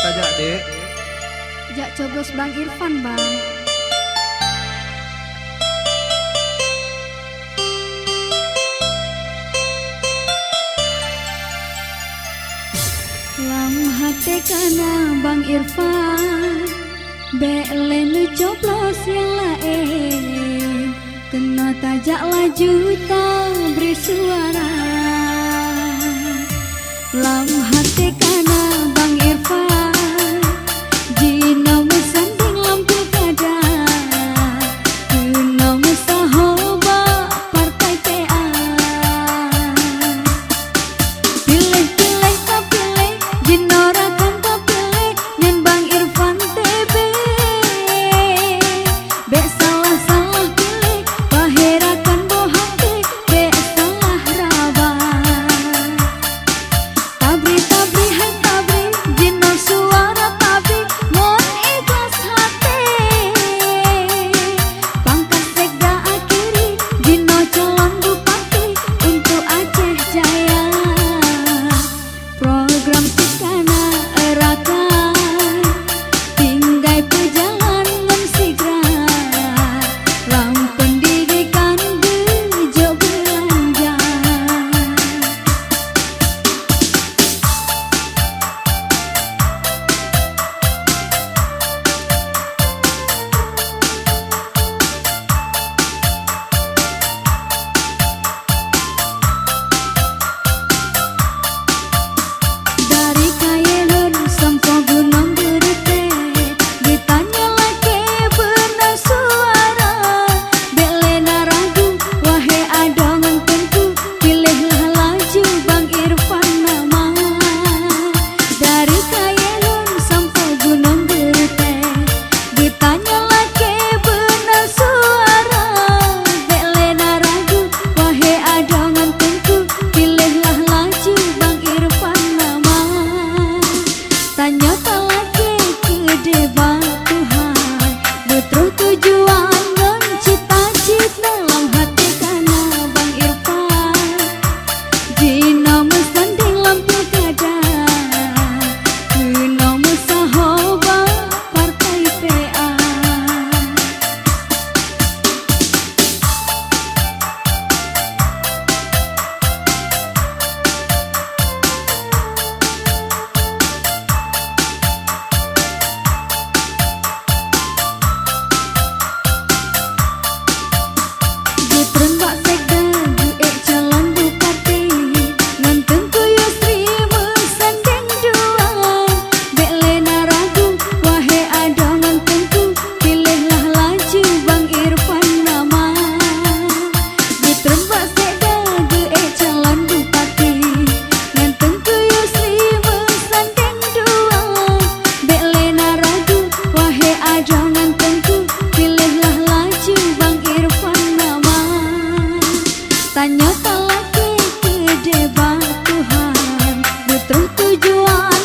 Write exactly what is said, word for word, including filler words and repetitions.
Tajak, Dek. Jak coblos Bang Irfan, Bang. Lam haté ka na Bang Irfan, bék lé neucoblos nyang laén. Keunoe tajak laju tabri suara. Lam haté ka na Bang Irfan, jinoe meusandeng lam pilkada, keunoe meusaho bak partai P A. Piléh-piléh tapiléh, jinoe rakan tapiléh, nyan Bang Irfan T B. Bék salah-salah piléh, wahé rakan boh até, bék salah raba. Tabri-tabri hai tabri, jinoe suara tabri ngon ikhlas haté. Pangkat sekda akhiri, jinoe calon bupati untuk Aceh Jaya. Program cit ka na rakan, tinggai peujalan ngon sigra, lam peundidikan beujok beulanja. Dari Kayée Lôn sampoe Gunong Geureuté, geutanyoe lakée beuna suara. Bék lé na ragu, wahé adoe ngon teungku, piléhlah laju Bang Irfan nama. Dari Kayée Lôn sampoe Gunong Geureuté, geutanyoe lakée beuna suara. Bék lé na ragu, wahé adoe ngon teungku, piléhlah laju Bang Irfan nama. Tanyoe talakée keudeh bak Tuhan, beutroh tujuan ngon cita-cita. Lam haté ka na Bang Irfan, jinoe meusandeng lam pilkada, keunoe meusaho bak partai P A. Geutrön bak sekda geuék calon bupati, ngon Teungku Yusri meusandeng dua. Bék lé na ragu, wahé adoe ngon teungku, piléhlah laju Bang Irfan nama. Geutrön bak sekda geuék calon bupati, ngon Teungku Yusri meusandeng dua. Bék lé na ragu, wahé adoe ngon teungku, piléhlah laju Bang Irfan nama. Tanyoe talakée keudeh bak Tuhan, beutroh tujuan